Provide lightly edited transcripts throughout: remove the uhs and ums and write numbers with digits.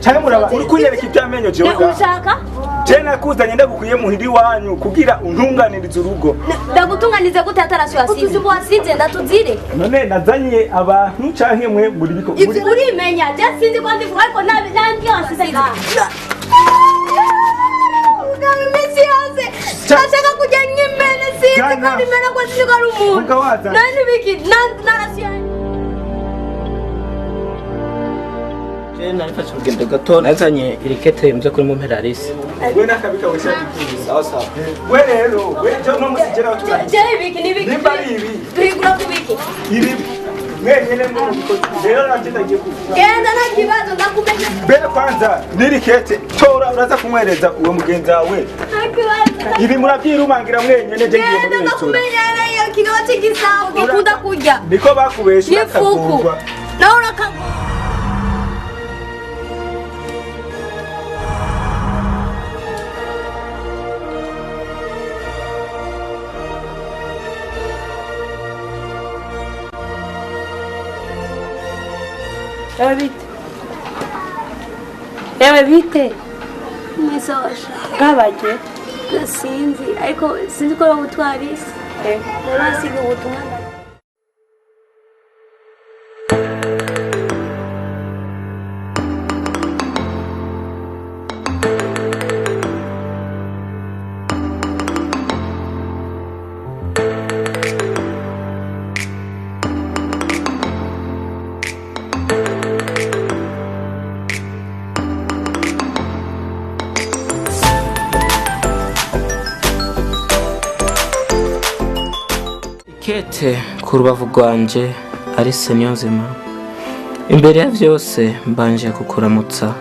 Cyangwa muraba uri kunyereka iby'amenyo jewe. Ushaka? Je nakuzanye ndagukwiye muhiri wanyu kugira untunganirize urugo. Ndagutunganize gute atarasiyo wasize? Utuzi wasize ndatuzire. None nazanye abantu canke mwe muri biko. Ivyo urimenya, je sinzi ko ndivuga ariko nabi nandi wasize. Mugabo iminsi yose ndashaka kujya nk'imene sinzi ko ndi imene ko sinzi ko ari umuntu. None biki narasiyo. Je narifashe urugendo gato nazanye irikete mze kuri mu mperarisi. We nakabika wese. Sawa sawa. We rero, we je no musigera tugana. Je ibiki nibiki. Nimba ari ibi. Duhigura kubiki. Ibi mwenyene mu bikozi. Rero nanje ndagiye kuvuga. Genda nta kibazo ndakumenya. Mbere kwanza nirikete tora uraza kumwereza uwo mugenzi wawe. Nta kibazo. Ibi murabyirumangira mwenyene je ngiye muri Genda restaurant. ndakumenya rero kigabo cy'igisabo gikunda kurya. Niko bakubesha bakagurwa. Nawe urakagurwa. Ewe bite? Ewe bite? Mwisosha. Bwabaje? Sinzi, ariko sinzi ko bagutwarisa. Narasiga ubutumwa. Kete ku rubavu rwanje Alice Niyonzima, imbere ya vyose mbanje kukuramutsa.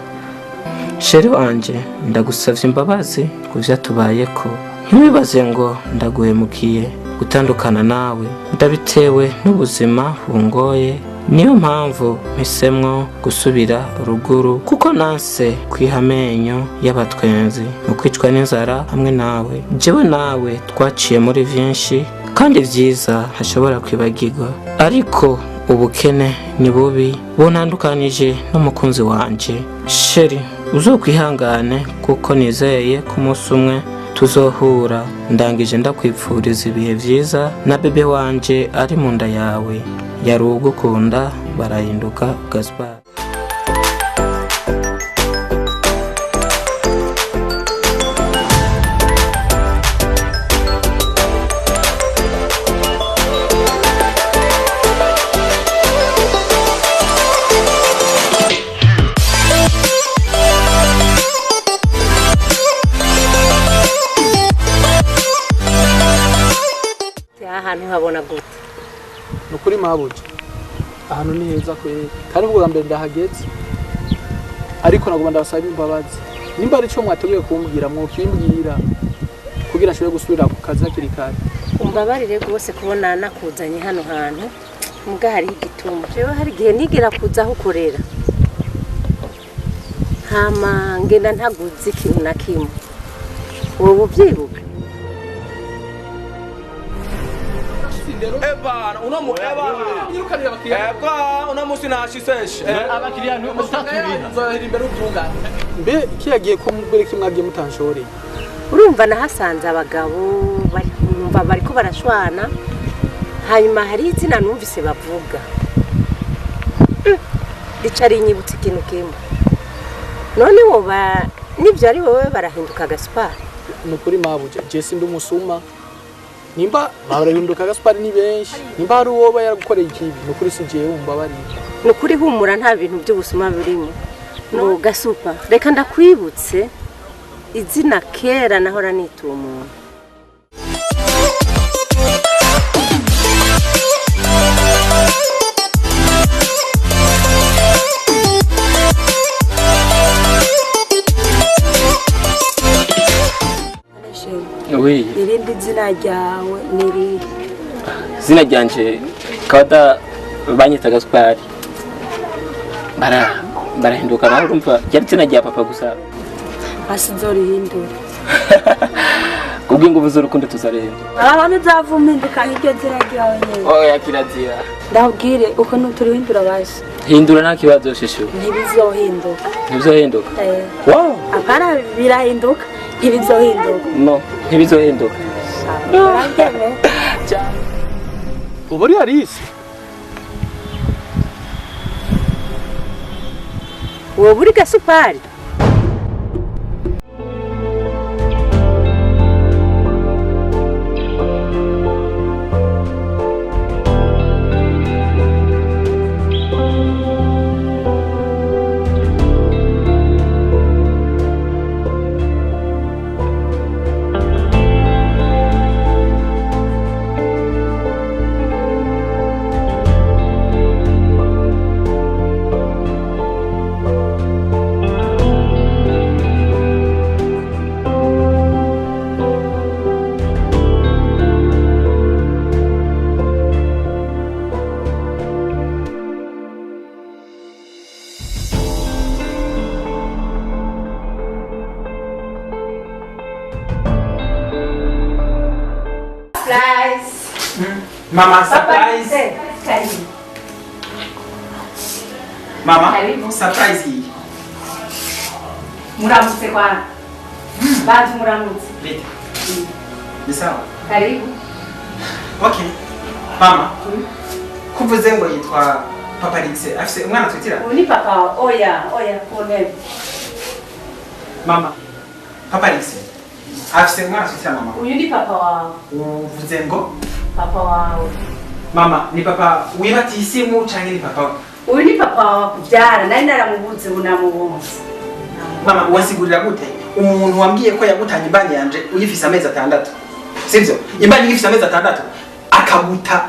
Chéri wanje ndagusavye imbabazi ku vyatubayeko, ntiwibaze ngo ndaguhemukiye. Gutandukana nawe ndabitewe n'ubuzima bungoye, niyo mpamvu mpisemwo gusubira ruguru kuko nanse kwiha amenyo y'abatwenzi mu kwicwa n'inzara hamwe nawe. Jewe nawe twaciye muri vyinshi kandi vyiza ntashobora kwibagirwa, ariko ubukene ni bubi buntandukanije n'umukunzi wanje. Chéri uzokwihangane kuko nizeye ko umunsi umwe tuzohura. Ndangije ndakwipfuriza ibihe vyiza na bebe wanje ari mu nda yawe. Yari ugukunda barahinduka Gaspar. Ahantu habona gute? Nukuri mabuja ahantu ni heza kweri, kandi ubwo mbere ndahageze ariko nagomba ndabasaba imbabazi. Nimba ari cyo mwateguye kumbwira mwokimbwira kugira nshobore gusubira ku kazi hakiri kare. Umbabarire rwose kubona nakuzanye hano hantu muga hari igituma. Jewe hari igihe nigera kuza aho ukorera hama ngenda ntaguze ikintu na kimwe, wowe ubyibuka? Ebana uno mu ebana uno musi nashiseshe abakiriya ntuzatatubira imbere utungane. Mbe kiyagiye ko mbere kimwagiye mutanshoreye? Urumva nahasanze abagabo bari kumva bariko barashwana, hanyuma hari izina numvise bavuga ricari inyibutse ikintu kimwe. None woba nivyo ari wowe barahinduka Gaspar? Nukuri mabuja je sindi umusuma. Nimba barahinduka Gaspar ni benshi, nimba hari uwo yaragukoreye ikibi nukuri si jewe umbabarire. Nukuri humura nta bintu by'ubusuma birimo. Ngo Gasupa reka ndakwibutse izina kera nahora nituye umuntu. Oui. Irindi zina ryawe ni Zina ryanje kawada banyita Gaspar. Barahinduka naho urumva ryari zina rya papa gusa. Basi nzorihindura. Ku Kubw'inguvu z'urukundo tuzarenda. Abantu nzavumpinduka iryo zina ryawe nyine. Oya kirazira. Ndabwire uko nuturi baje. Hindura nta kibazo shishu. Ntibizohinduka. Ntibizohinduka. Wow. Apana birahinduka, ntibizohinduka. No, ntibizohinduka. Ubu ari Alice. Wowe uri gasupari. Mama, surprise. Mama, surprise hii. Muramutse kwana. Bazi muramutse. Leta. Ni sawa? Karibu. Okay. Mama. Kuvuze ngo yitwa Papa Lix, afise umwana twitira? Ni papa. Oya, oya, kone. Mama. Papa Lix. Afise umwana twitira mama. Uyu ni papa wawe. Uvuze ngo papa wawe. Mama, ni papa wibatisimu canke ni papa? Uyu ni papa wawe kubyara, nari naramubuze unamubonze. Mama, wasigurira gute umuntu wambwiye ko yagutanye imbanyi yanje uyifise amezi 6? Sivyo? Imbanyi uyifise amezi 6 akaguta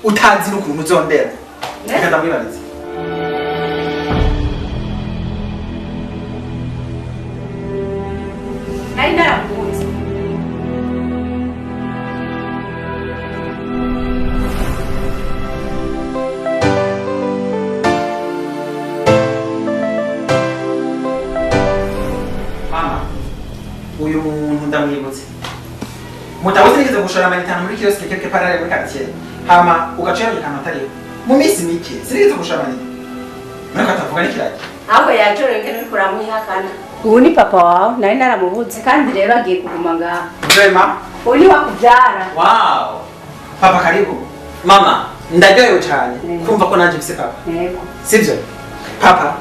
utazi n'ukuntu uzondera. Reka ndamwibarize. Nari naramubuze. Uyu muntu ndamwibutse. Mutabuze nigeze gushora amanitano muri kioske quelque part ari muri quartier. Hama ugacera akantu atariho. Mu minsi mike sinigeze gushora amanita. Muriko atavuga n'ikiragi. Ahubwo yajoroye ngene uriko uramwihakana. Ubu ni papa wawe, nari naramubuze kandi rero agiye kuguma ngaha. Vraiment? Uyu ni wakubyara. Wow. Papa karibu. Mama, ndaryohewe cyane kumva ko nanje mfise papa. Yego. Sivyo? Papa,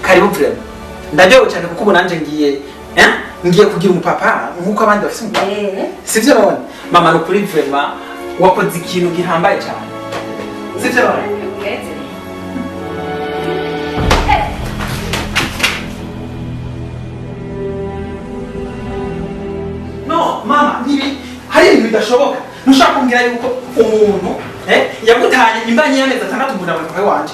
karibu vraiment. Ndaryohewe cyane kuko ubu nanje ngiye ngiye kugira umupapa nkuko abandi bafise umupapa. Sivyo none? Mama no kuri vraiment wakoze ikintu gihambaye cyane. Sivyo none? No, mama, nibi hari ibintu bidashoboka. Ntushaka kumbwira yuko umuntu yagutanye imbanyi y'amezi 6 ngo ndabona papa wanje.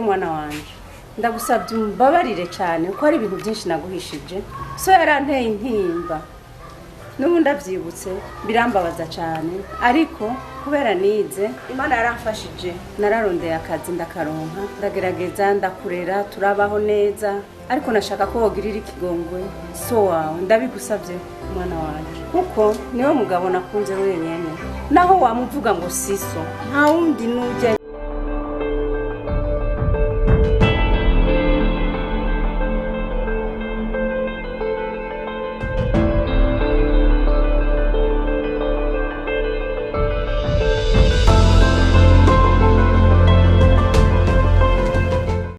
Mwana wanje ndagusabye umbabarire cyane kuko hari ibintu byinshi naguhishije. So yaranteye intimba n'ubu ndabyibutse birambabaza cyane, ariko kubera nize Imana yaramfashije nararondeye akazi ndakaronka ndagerageza ndakurera turabaho neza, ariko nashaka ko wogirira ikigongwe so wawe. Ndabigusabye mwana wanje kuko niwe mugabo nakunze wenyene, naho wamuvuga ngo siso nta wundi nujya.